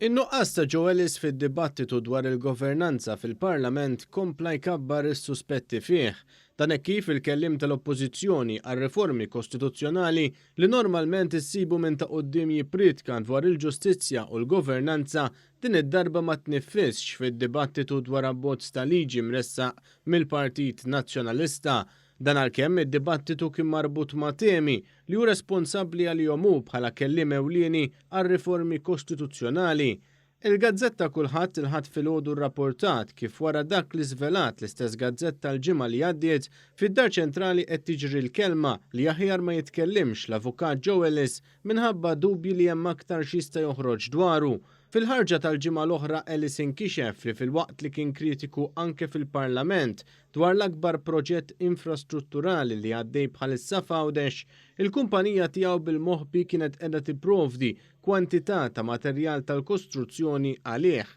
In-nuqqas ta' Joe Ellis fid-dibattitu dwar il-governanza fil-Parlament kompla jkabbar is-suspetti fih. Dan hekk kif il-kelliem tal-Oppożizzjoni għar-riformi kostituzzjonali li normalment issibu minn ta' quddiem jippriedka dwar il-ġustizzja u l-governanza din id-darba ma tniffisx fid-dibattitu dwar abbozz ta' liġi mressaq mill-Partit Nazzjonalista. Dan għalkemm id-dibattitu kien marbut ma' temi li hu responsabbli għalihom hu bħala kelliem ewlieni għar-riformi kostituzzjonali. Il-gazzetta Kulħadd il-Ħadd filgħodu rrapportat kif wara dak li żvelat l-istess gazzetta l-ġimgħa li għaddiet, fid-Dar Ċentrali qed tiġri l-kelma li aħjar ma jitkellimx l-Avukat Joe Ellis minħabba dubji li hemm aktar x'jista' joħroġ dwaru. Fil-ħarġa tal-ġimgħa l-oħra Ellis inkixef li filwaqt li kien kritiku anke fil-Parlament dwar l-akbar proġett infrastrutturali li għaddej bħalissa f'Għawdex, il-kumpanija tiegħu bil-moħbi kienet qiegħda tipprovdi kwantità ta' materjal tal-kostruzzjoni għalih.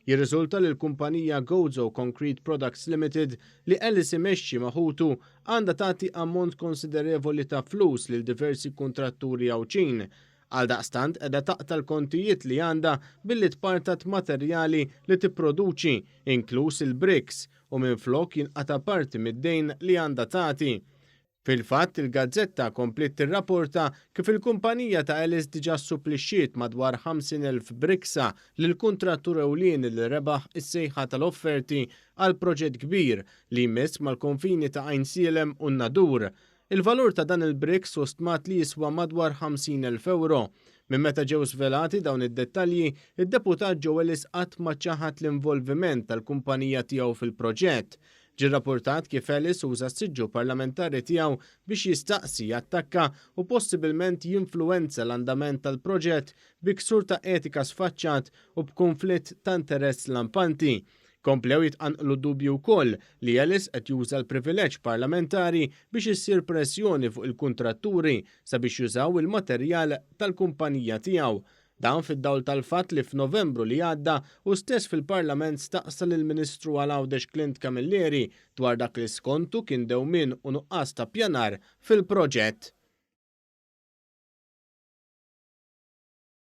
Jirriżulta li l-kumpanija Gozo Concrete Products Limited li Ellis imexxi ma' ħutu għandha tagħti ammont konsiderevoli ta' flus lil diversi kuntratturi Għawdxin. Għaldaqstant qiegħda taqta' l-kontijiet li għandha billi tpartat materjali li tipproduċi, inkluż il-bricks, u minflok jinqata' parti mid-dejn li għandha tagħti. Fil-fatt, il-gazzetta kompliet tirrapporta kif il-kumpanija ta' Ellis diġà ssupplixxiet madwar 50,000 bricksa lill-kuntrattur ewlieni li rebaħ is-sejħa tal-offerti għal proġett kbir li jmiss mal-konfini ta' Għajnsielem u n-Nadur. Il-valur ta' dan il-bricks hu stmat li jiswa madwar 50,000 ewro. Minn meta ġew żvelati dawn id-dettalji, id-Deputat Joe Ellis qatt ma ċaħad l-involviment tal-kumpanija tiegħu fil-proġett. Ġie rrappurtat kif Ellis uża s-siġġu parlamentari tiegħu biex jistaqsi, jattakka u possibilment jinfluwenza l-andament tal-proġett bi ksur ta' etika sfaċċat u b'kunflitt ta' interess lampanti. Komplew jitqanqlu dubji wkoll li Ellis qed juża l-privileġġ parlamentari biex issir pressjoni fuq il-kuntratturi sabiex jużaw il-materjal tal-kumpanija tiegħu. Dan fid-dawl tal-fatt li f'Novembru li għadda hu stess fil-Parlament staqsa lill-Ministru għal Għawdex Clint Camilleri dwar dak li skontu kien dewmien u nuqqas ta' ppjanar fil-proġett.